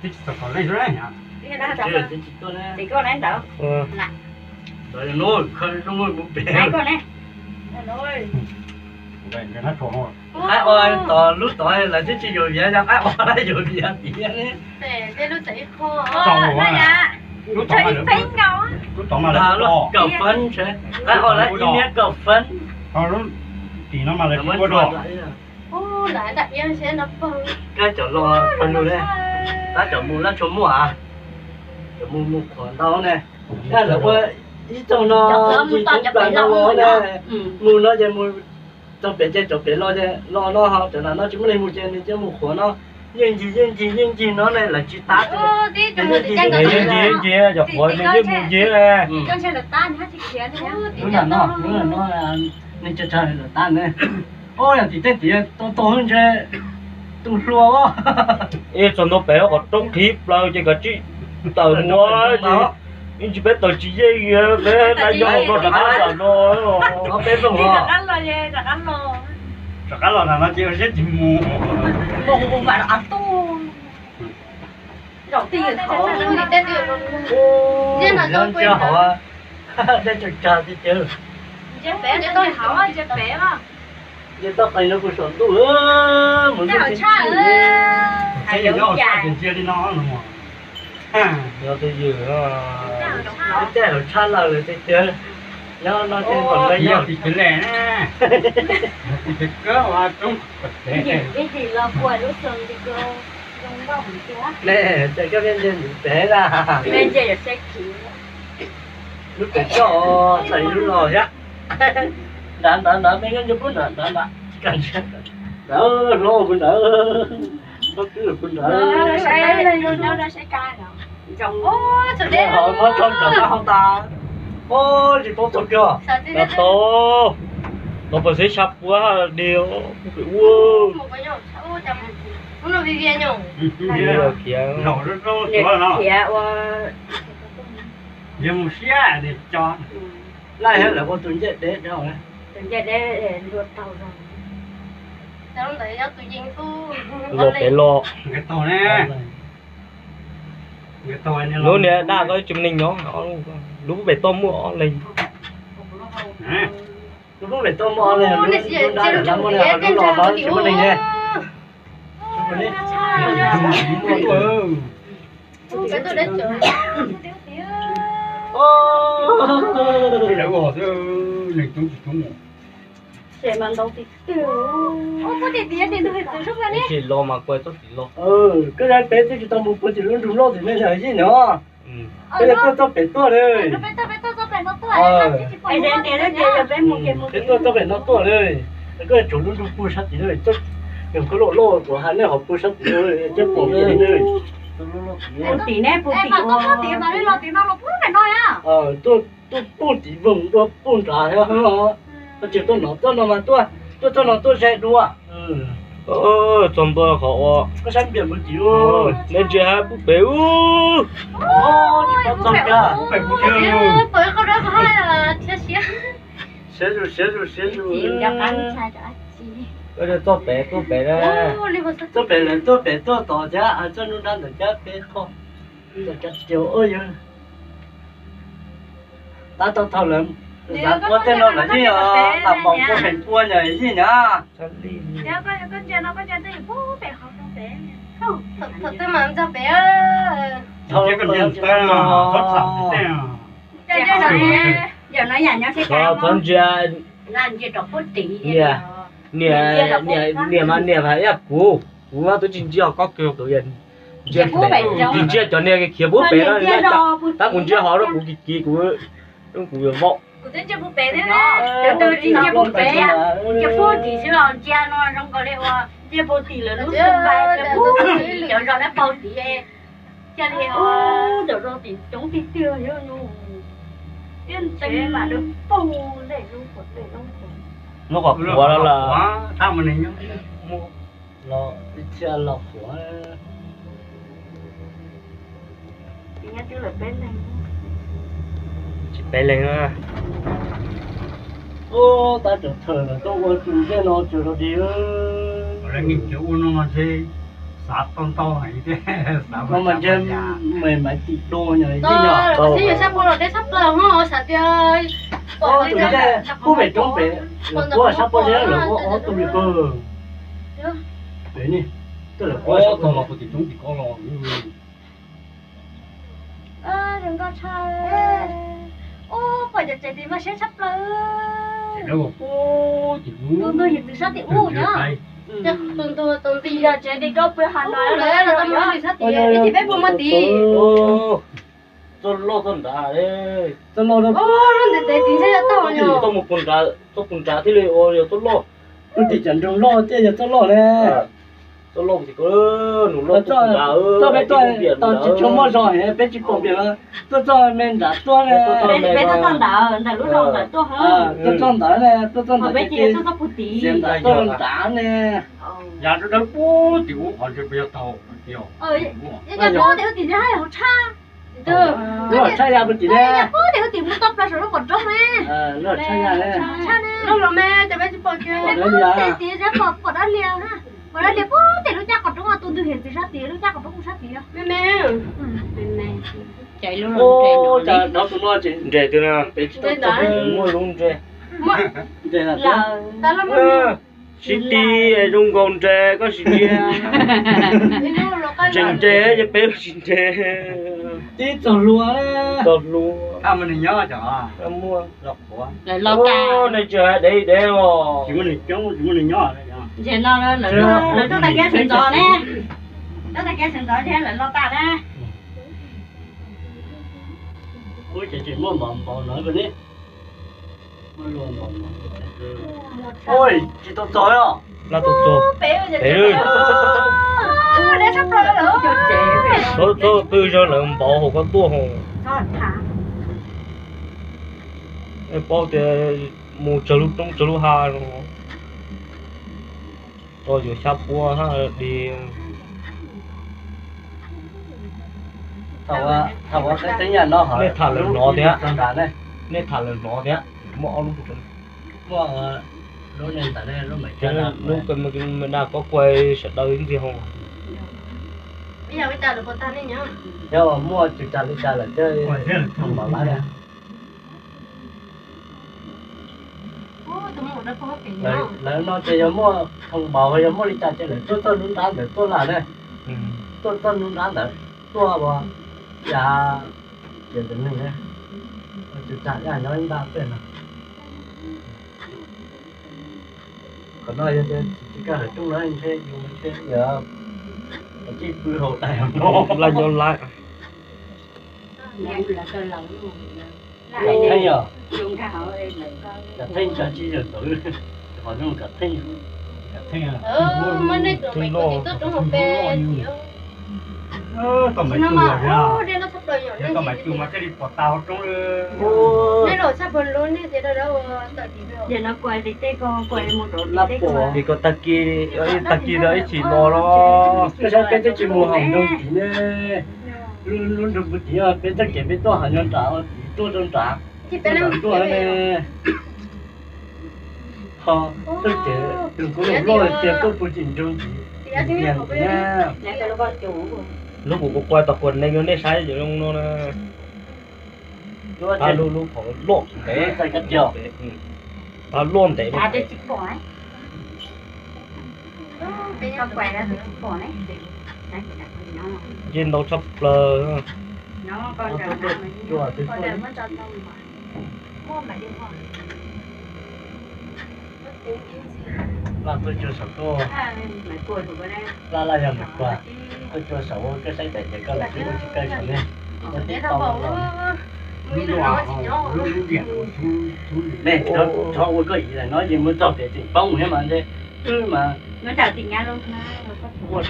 Twb tsis tau kom leej, tsis tau. Qaib ua tos lub tod lawv twb tsis yuav viav, yog qaib ua lawv yuav viav tiag ne. Lub tod mas lawv kawm fab, qaib ua lawv ib niab kawm fab. Tim no mas lawv ua dog. Kab cov los pawg lug ne, tab cov mus lab tshua muaj, cov mus mus qhuav ntau ne. Lawv ua ib txoog no, ib txoog plaws no los ne, mus no ces mus txog pem ces cov pem los ces los no, ho cov nam no tsis muaj neeg mus ces nws cia mus qhuav no. Yeej ncig yeej ncig yeej ncig no ne, lawv tsis tab. Yeej ncig yeej ncig, cov qhuav nws yeej mus ncig. Lub nam no, lub nam no nws tsa tsag lawv tab ne. Yog tim tej tim tau tau ntshe tus hluas. Es txog ntua pem qhov roob qhib plaws ces kav tsij tawm mus, yeej tsis peb tawm tsis yeej, peb lab yog hauv no rov qab los no. Rov qab los no ces ua siab tsis mus. Zaum tij hauv, nyob ntsia hauv, dej tsawg tsag tiag tiag. Nce toj qees no puag saum ntuj, mus ntuj tib tug. Nyob hauv tshaj ces ntsia li no. Yog twj ywm, caij hauv tshaj lawm tiag tiag. Nyob no ces kom lawv yog tim tsev lej, tim tsev kawg ua roob. Ne, cas koj pheej ntsia ntawm pem na? Lub pem coj txhais lub los thiab. Nrad nrad nrad, me koj ntsia pub nrad nrad nrad. Nrad hlob pub nrad, hlob twb pub nrad. Ho muab tso rov qab hauv tas. Tsis paub txog kiag. Tau, tau pas xeb xya puab li, pem ua. Khiav ua, khiav ua. Laj thiab lawv ua tus ncej deb dhau. Tus ncej deb ntua taug zog. Los pem los. Lub niag daj koj tsis muaj neeg nyob, lub pem toj muaj ob leeg. Lub pem toj muaj ob leeg, lub dab lawm lab muaj neeg, lub los no tsis muaj neeg ne. Tsis los mas kuv txoj tim los. Koj yog peb twb tsis tau mus puag tim lub nroog loj tim ne, yog yij no. Koj yog tuaj txoj pem tuaj li. Peb tuaj txoj pem no tuaj li. Koj tshuav lub nroog puag sab tim na, koj loj loj kuv hais nej ho puag sab tim, coj pom tim ne. Puag tim ne, puag tim. Tuaj puag tim voos, tuaj puag nrad thiab. Koj tsis tuaj no, tuaj no mas tuaj, tuaj txoj no tuaj ze dua. Txog ntua qhov ua, koj saib npias puag tim, nej ntsia hab puag pem ub. Tsis paub txog kiag. Siab zus, siab zus, siab zus. Koj txoj pem tuaj pem na. Txoj pem lawv tuaj pem tuaj tod thiab, txoj nruab nrab ntawd thiab peb qhov. Tab tom thaum lawv, ua tej no lawv yeej tas npaum kua heev ua nyab yij nyab. Txhob ntsia, niam, niam mas niam, yog kuv, kuv twb tsis ntsia hov koj kiag, kuv ntsia cov niag khiav puag pem no, tab kuv ntsia hov rau kuv kiv kiv kuv, kuv yuav vaum. Cov zos neb paug tim, cov zos tim coob tiag tiag. Lub qhov qhuav los, los ib txhia los qhuav. Tsis peb leeg na. Tab cov thawm lawm tuaj ua tus ntsej no tsuas rau dig. Ua no mas ntshe xav tau ntau heev thiab, xav no mas ntshe me maiv tim do nyog ib nyog. Xib yog sab pua los deb tshaj plaws ho xav tias pom tus ntsej pub pem roob pem, lawv puab sab pua zeb lawv ua ob tug li pawg. Pem ni, twb lawv puab sab pua los puag tim roob tim ko los. Zoo nkauj tshaj. Ub, pom cov tsev tid mas siab tshaj plaws. Tus ntug yim ntws sab tim ub nyob. Tus ntug tus nti yog tsev tim koj pw ha no lawm, ib txhis peb puas muaj tid. Txoj loj txoj nrad. Txoj loj, lub ntev ntev tid ntshe yog tau yog txoj mus puag nrad, txoj puag nrad thiaj li ua yog txoj loj. Lub tim cov nroog loj thiaj yog txoj loj ne. Txoj loj, txoj peb tuaj tau tsis tshua muaj zog heev, peb tsis pom piam, tuaj txoj me nrad tuaj ne. Peb tuaj txoj ntawd ntawm lub zos ntawd tuaj, tuaj txoj ntawd ne, tuaj txoj ntawd ces tuaj txoj puag tid, ntawd tuaj nrad ne. Yog dawb dawb puag tim ub qhov ntshe puas yog tau. Yog puag tim ub tim nyob hauv tshaj. Lub hauv tshaj ya puag tim ne. Puag tim ub tim mus toj plaws saum lub qaum roob ne. Lub hauv tshaj ya ne. Lub los me ces peb tsis pom kiag. Pom dab lias, pom dab lias puag tim lub caj qaum roob, tus ntug yim ntws sab tid, lub caj qaum roob mus sab tid. Me me. Cas ib lub los nres no, tus no ces nres twg na? Pem tsis tau txog, muaj lub nres. Nres lawm. Sib tig zoo nkaus nres koj sim ntsia. Tseem nres ces peb los tsis nres. Tib txog hlua, txog hlua. Muaj, lawv los tas, nej tsis hais dev dev os. Tsis muaj neeg coob, tsis muaj neeg nyob. Ntses no lawv tuaj tag kev sawv ntxov ne. Tuaj tag kev sawv ntxov ces lawv los tas na. Ub, ces tseem muaj npaum npaum no ne. Ua tsis tau txog os. Laj tau txog pem, txhob txhob pw zog lawm npaum hauv koj tuaj hauv. Paub tias mus tsawg lub roob tsawg lub hav no. Tau yuav xyab puab hab dig. Nej tham lawm hnov thiab, nej tham lawm hnov thiab, muaj ob lub, lub koj kuaj sawv daws ib ntxwg ho. Yog muaj tus tas li cas lawm thiaj thooj npaum lawm. Lawv no ces yog muaj thooj npaum, yog muaj li cas ces lawv tuaj txoj nruab nrab ntawd tuaj lawm ne. Tuaj txoj nruab nrab ntawd tuaj ua cas, ces tus neeg ne, tus tas yaj nyob ib nta pej no. Qhov no yog tias tsis kaj hawm rooj na ntshe yus ntshe yog tij pw hauv daim no laj nyob lawm. Cov theej os, cov theej cov tsis yog ntawd, qhov no cov theej. Tau maiv tug thiab, tau maiv tug mas thiaj li pom tas hauv roob. Ces koj tag kis, tag kis ib chim los los, peb saib peb twb tsis mus hauv nroog tid ne. Lub nroog puag tid peb txoj kev peb tuaj hauv nyob nrad, tuaj rau nrad, tuaj nrad tuaj ne. Ho txoj kev tus koob loj tiag tuaj puag tim nroog tid, tiag tiag na. Lub kuv kuv kuaj tau kuas neeg rau nej saib zoo no na. Lub lub qhov loj ntev, qhov loj ntev. Nce ntau tshaj plaws. Laj tuaj cuag saum tuaj, laj laj yog Maiv Kuag, tuaj cuag saum ua koj saib daim ces koj los twb ua tsis kawg saum ne. Ua tib tau los ne, txhob ua koj ib daim no ces mus txog pem tseem poob thiab mas ntshe wb mas.